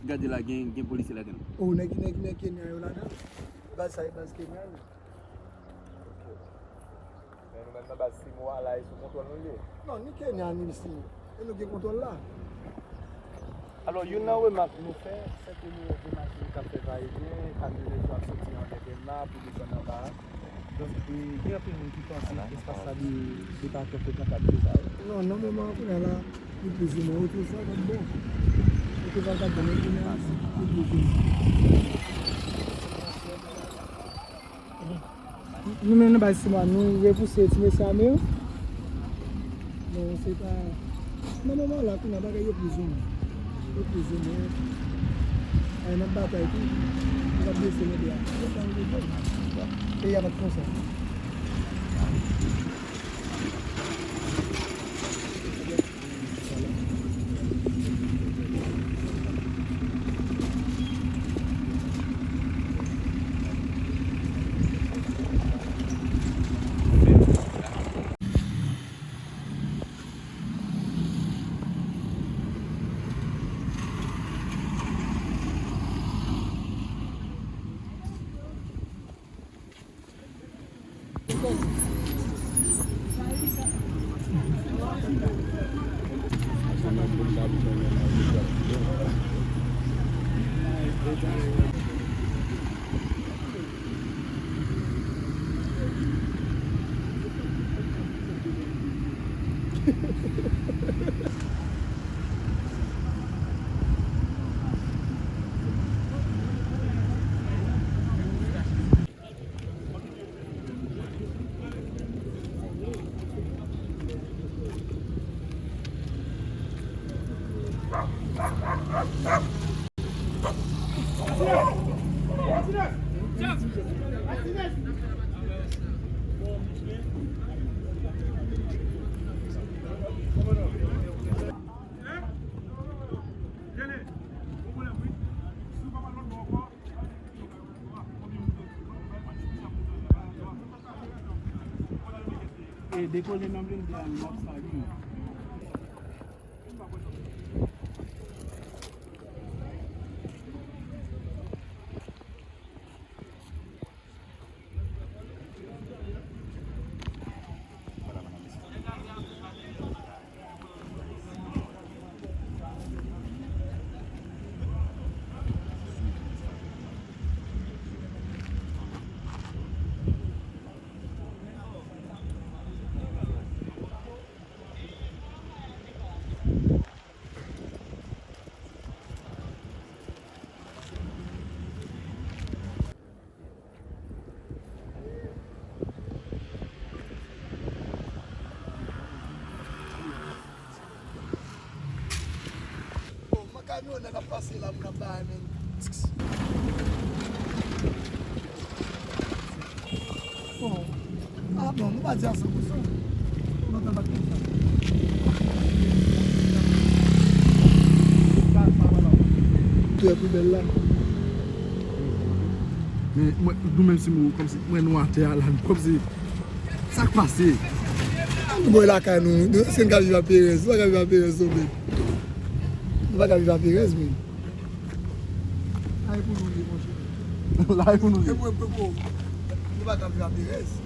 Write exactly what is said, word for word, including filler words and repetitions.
Gade la, gen, gen polisye ladan l. Oh, nèg, nèg, nèg Kenya yo ladan? Baz sa e baz Kenya yo? Ok. Men nou menm nan baz Simo a la, e sou kontwòl nou l ye? Non, ni Kenya, ni Simo. E nou gen kontwòl la. Alò, youn nan remak nou fè, se ke nou wè gen machin k ap fè vayevyen, kamyonèt yo ap soti anlè Dèlma pou desann anba a. Donk, e, gen anpil moun ki panse espas sa li, li pa twò frekantab ke sa, wi. Non, nan moman an, kounye a la, li plizoumwen otou sa, donk bon. Otou sa, sa bon, men kounye a, li plizoumwen. Nou menm nan baz Simo a, nou repouse ti mesye ame yo. Men se pa, nan moman la, kounye a bagay yo plizoumwen. Yo plizoumwen. Ay, n ap batay tou. Yo p ap bese men de a. Yo pa anvi de. Peyi a pa t konsa. E dekole nan blende a, m ap sali. Yo, nèg ap pase la, moun ap bay men. Oh. Ah bon, nou pa di a san pou san. Nou pa bat konsa. Trè pi bèl la. Men mwen, nou menm si nou, kòmsi, mwen nou atè a la, kòmsi, sa k pase? Ann bò lakay nou, nou, èske n ka viv a Perez? Nou pa ka viv a Perez, non, men. Nou pa ka viv a Perez, men. Ay pou nou ye, monchè. Lay pou nou ye. E pou, e pou, e pou. Nou pa ka viv a Perez.